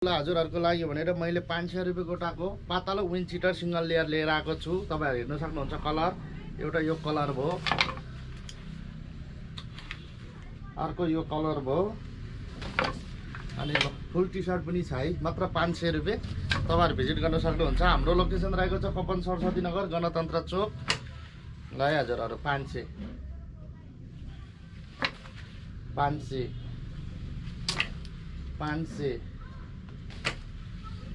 हजुरहरूको लागि भनेर मैले 500 रुपैयाँ गोटाको पातलो विन्ड चिटर सिंगल लेयर लिएर आएको छु। तपाईहरु हेर्न सक्नुहुन्छ कलर एउटा यो कलर भयो, अर्को यो कलर भयो, अनि फुल टी शर्ट पनि छ है, मात्र 500 रुपैयाँ। तपाईहरु भिजिट गर्न सक्नुहुन्छ। हाम्रो लोकेसन रहेको छ कपन सरस्वती नगर गणतन्त्र चोक। ल है हजुरहरु 500 500 500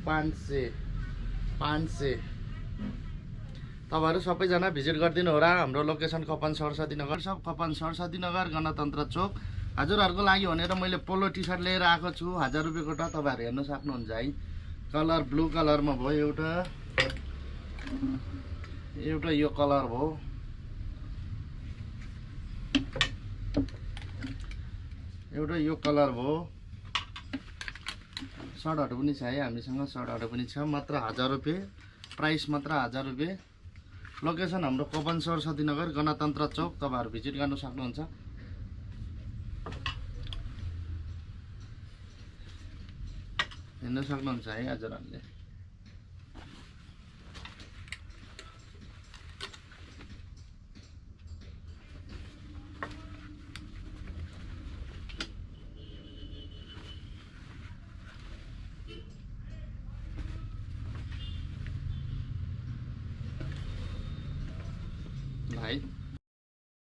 500 500 तपाईहरु सबैजना भिजिट गरिदिनु होला। हाम्रो लोकेसन कपन सरस्वती नगर, सब कपन सरस्वती नगर गणतन्त्र चोक। हजुरहरुको लागि भनेर मैले पोलो टी शर्ट लिएर आएको छु 1000 रुपैयाँ गोटा। तपाईहरु हेर्न सक्नुहुन्छ है, कलर ब्लू कलरमा भयो, एउटा यो कलर भयो, एउटा यो कलर भयो। सर्टहरु पनि छ है, हामीसँग सर्टहरु पनि छ। मात्र 1000 रुपैयाँ, प्राइस मात्र 1000 रुपैयाँ। लोकेसन हाम्रो कपन सरस्वती नगर गणतन्त्र चोक। तपाईहरु भिजिट गर्न सक्नुहुन्छ। हेर्न सक्नुहुन्छ है हजुरहरुले।